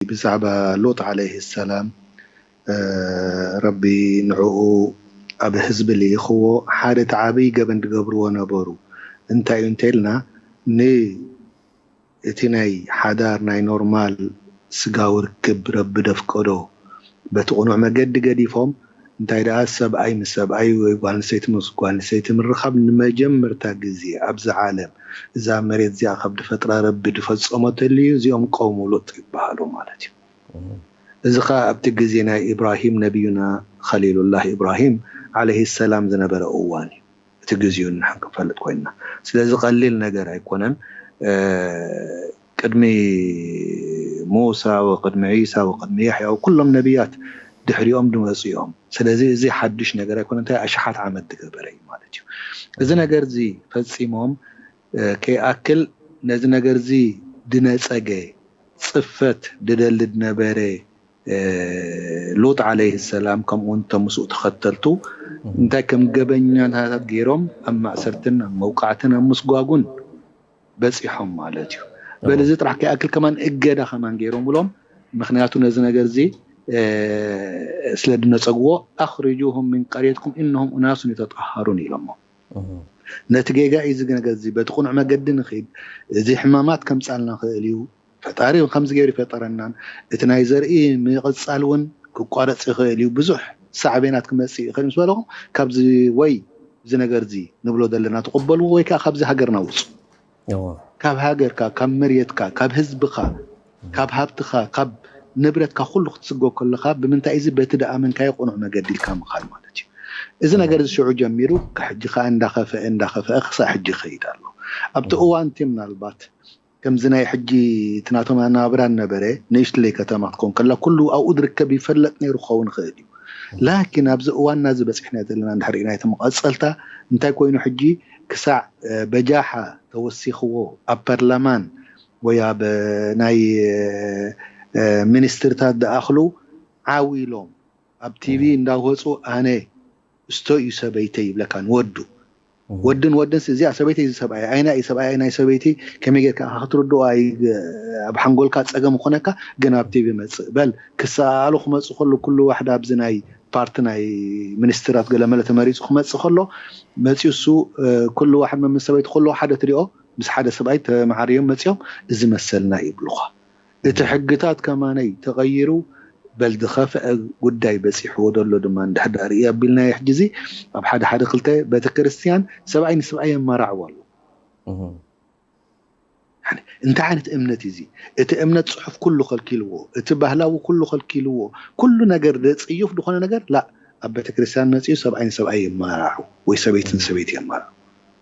ብዛዕባ ሎጥ ዓለይሂ ሰላም፣ እ፣ ረቢ ንዕኡ ኣብ ህዝቢ ልኢኽዎ፣ ሓደ እቲ ዓብዪ ገበን ዝገብርዎ ነበሩ። እንታይ እዩ እንተኢልና፣ ን-፣ እቲ ናይ ሓዳር ናይ ኖርማል ስጋዊ ርክብ ረቢ ደፍቀዶ በቲ ቅኑዕ መገዲ ገዲፎም፣ እንታይ ደኣ ሰብኣይ ምስ ሰብኣይ ወይ ጓል ኣንስተይቲ ምስ ጓል ኣንስተይቲ ምርኻብ ንመጀመርታ ግዜ ኣብዚ ዓለም እዛ መሬት እዚኣ ካብ ድፈጥራ ረቢ ድፈጸሞ ተልዩ፣ እዚኦም ቀውሙ ሉጥ ይበሃሉ ማለት እዩ። እዚ ኸኣ ኣብቲ ግዜ ናይ ኢብራሂም ነቢዩና ኸሊሉላህ ኢብራሂም ዓለይሂ ሰላም ዝነበረ እዋን እዩ። እቲ ግዜኡ ንሕን ክንፈልጥ ኮይንና። ስለዚ ቀሊል ነገር ኣይኮነን። እ፣ ቅድሚ ሙሳ ወቅድሚ ዒሳ ወቅድሚ ያሕያ ኩሎም ነቢያት ድሕሪኦም ድመጹ እዮም። ስለዚ እዚ ሓድሽ ነገር ኣይኮነ፣ እንታይ ኣሽሓት ዓመት ዝገበረ እዩ ማለት እዩ። እዚ ነገር እዚ ፈጺሞም፣ እ፣ ከይኣክል ነዚ ነገር እዚ ድነጸገ ጽፈት ድደሊ ድነበረ፣ እ፣ ሉጥ ዓለይሂ ሰላም ከምኡ እውን እቶም ምስኡ ተኸተልቱ እንታይ ከም ገበኛታት ገይሮም ኣብ ማእሰርትን ኣብ መውቃዕትን ኣብ ምስጓጉን በጺሖም ማለት እዩ። በል እዚ ጥራሕ ከይኣክል ከማን እገዳ ከማን ገይሮምሎም። ምኽንያቱ ነዚ ነገር እዚ፣ እ፣ ስለ ድነጸግዎ፣ "ኣኽሪጁሁም ሚን ቀርየትኩም ኢነሁም ኡናሱን የተጠሃሩን" ኢሎሞ። ነቲ ጌጋ እዩ እዚ ነገር እዚ በቲ ቅኑዕ መገዲ ንኽድ፣ እዚ ሕማማት ከምጻልና ክእል እዩ። ፈጣሪ ከምዚ ገይሩ ይፈጠረናን እቲ ናይ ዘርኢ ምቕጻል እውን ክቋረጽ ይኽእል እዩ። ብዙሕ ሳዕቤናት ክመጽእ ይኽእል ምስ በለኹም፣ ካብዚ ወይ እዚ ነገር እዚ ንብሎ ዘለና ተቐበልዎ ወይ ከኣ ካብዚ ሃገርና ውጹ። እዎ። ካብ ሃገርካ፣ ካብ መሬትካ፣ ካብ ህዝብኻ፣ ካብ ሃብትኻ፣ ካብ ንብረትካ ኩሉ ክትስጎ ከለኻ ብምንታይ እዚ በቲ ደኣመንካዮ ቅኑዕ መገዲ ኢልካ ምኻድ ማለት እዩ። እዚ ነገር እዚ ሽዑ ጀሚሩ ሕጂ ከኣ እንዳኸፍአ እንዳኸፍአ ክሳዕ ሕጂ ይኸይድ ኣሎ። ኣብቲ እዋን እቲ ምናልባት ከምዚ ናይ ሕጂ እቲ ናቶም ኣነባብራ ነበረ ንእሽትለይ ከተማ ክትኮን ከላ ኩሉ ኣብኡ ዝርከብ ይፈለጥ ነይሩ ክኸውን ይኽእል እዩ። ላኪን ኣብዚ እዋንና እዚ በፂሕና ዘለና እንድሕር ርኢና እቲ መቐፀልታ እንታይ ኮይኑ ሕጂ ክሳዕ፣ እ፣ በጃሓ ተወሲኽዎ ኣብ ፓርላማን ወይ ኣብ ናይ፣ እ፣ ሚኒስትርታት ዝኣኽሉ ዓው ኢሎም ኣብ ቲቪ እንዳወፁ ኣነ እስቶ እዩ ሰበይተይ ይብለካ ንወዱ። ወድን ወድን እዚኣ ሰበይቲ እዚ ሰብኣይ ኣይና እዩ ሰብኣይ ኣይና እዩ ሰበይቲ ከመይ ጌርካ ክትርድኦ ኣይ ኣብ ሓንጎልካ ፀገም ይኾነካ። ግን ኣብ ቲቪ መፅእ በል ክሰኣሉ ክመፁ ከሉ ኩሉ ዋሕዳ ኣብዚ ናይ ፓርቲ ናይ ሚኒስትራት ገለመለ ተመሪፁ ክመፅእ ከሎ መፂኡ እሱ ኩሉ ዋሕድ መምስ ሰበይቲ ከሎ ሓደ ትሪኦ ምስ ሓደ ሰብኣይ ተመዓርዮም መፂኦም እዚ መሰልና ይብሉኻ። እቲ ሕግታት ከማነይ ተቐይሩ በል ዝኸፍአ ጉዳይ በፂሕዎ ዘሎ ድማ እንድሕር ደኣ ርኢ ኣቢልናዮ ሕጂ እዚ ኣብ ሓደ ሓደ ክልተ ቤተክርስትያን ሰብኣይ ንሰብኣይ የማራዕዎ ኣሎ። እንታይ ዓይነት እምነት እዩ እዚ? እቲ እምነት ፅሑፍ ኩሉ ከልኪልዎ፣ እቲ ባህላዊ ኩሉ ከልኪልዎ፣ ኩሉ ነገር ዘፅዩፍ ዝኾነ ነገር ላ ኣብ ቤተክርስትያን መፅኡ ሰብኣይ ንሰብኣይ የማራዑ ወይ ሰበይቲ ንሰበይቲ የማራዑ።